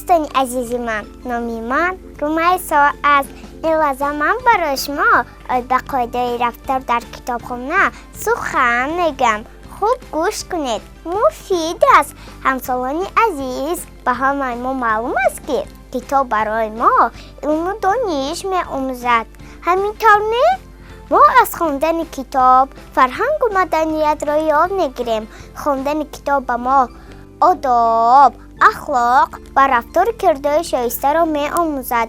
Дӯстони азизи ман, номи ман Румайсо аст. Ин лаҳза ман барои шумо ба қоидаи рафтор дар китобхона сухан мегӯям. Хуб гӯш кунед, муфид аст. Ҳамсолони азиз, ба ҳамаи мо маълум аст, ки китоб барои мо илму дониш меомӯзад. Ҳамин тавр не? Мо аз хондани китоб фарҳангу маданиятро ёд мегирем. Хондани китоб ба мо одоб, ахлоқ ва рафтору кирдори шоистаро меомӯзад.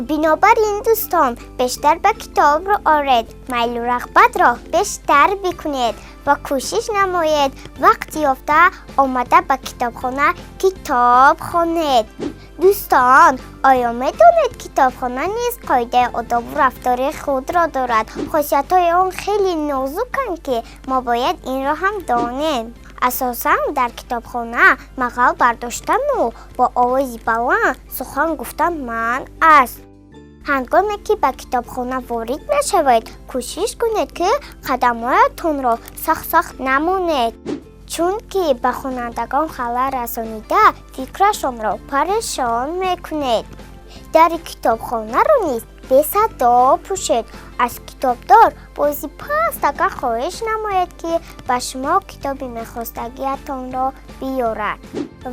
Бинобар ин, дӯстон, бештар ба китоб рӯ оред, майлу рағбатро бештар бикунед ва кӯшиш намоед, вақт ёфта омада ба китобхона китоб хонед. Дӯстон, оё медонед, китобхона низ қоидаи одобу рафтори худро дорад? Хосиятҳои он хеле нозуканд, ки мо бояд инро ҳам донем. Асосан дар китобхона мағал бардоштану бо овози баланд сухан гуфтан манъ аст. Ҳангоме ки ба китобхона ворид мешавед, кӯшиш кунед, ки қадамҳоятонро сахт-сахт намонед, чунки ба хонандагон халал расонида, фикрашонро парешон мекунед. Дари китобхонаро низ бесадо пӯшед. Аз китобдор бози пастака хоҳиш намоед, ки ба шумо китоби мехостагиатонро биёрад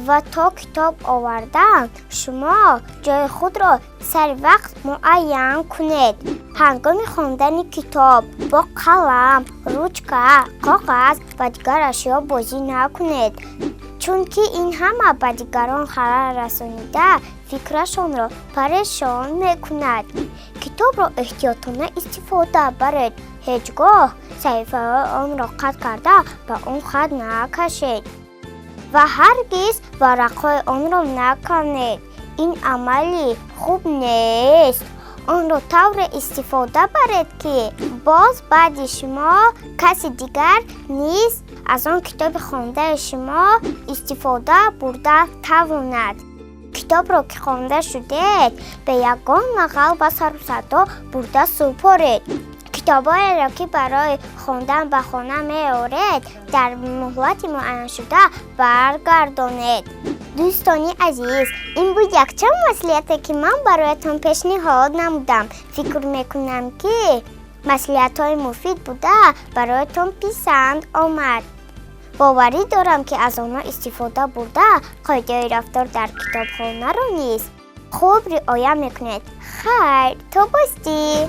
ва то китоб овардан шумо ҷои худро сари вақт муайян кунед. Ҳангоми хондани китоб бо қалам, ручка, коғаз ва дигар ашё бозӣ накунед, чунки ин ҳама ба дигарон халал расонида, фикрашонро парешон мекунад. Китобро эҳтиётона истифода баред. Ҳеҷ гоҳ саҳифаҳои онро қат карда, ба он хат накашед ва ҳаргиз варақҳои онро наканед. Ин амали хуб нест. Онро тавре истифода баред, ки боз баъди шумо каси дигар низ аз он китоби хондаи шумо истифода бурда тавонад. Китобро ки хонда шудед, бе ягон мағал ва сару садо бурда супоред. Китобҳоеро, ки барои хондан ба хона меоред, дар муҳлати муайяншуда баргардонед. Дӯстони азиз, ин буд якчанд маслиҳате, ки ман бароятон пешниҳод намудам. Фикр мекунам, ки маслиҳатҳои муфид буда, бароятон писанд омад. Боварӣ дорам, ки аз онҳо истифода бурда, қоидаи рафтор дар китобхонаро низ хуб риоя мекунед. Хайр, то боздид.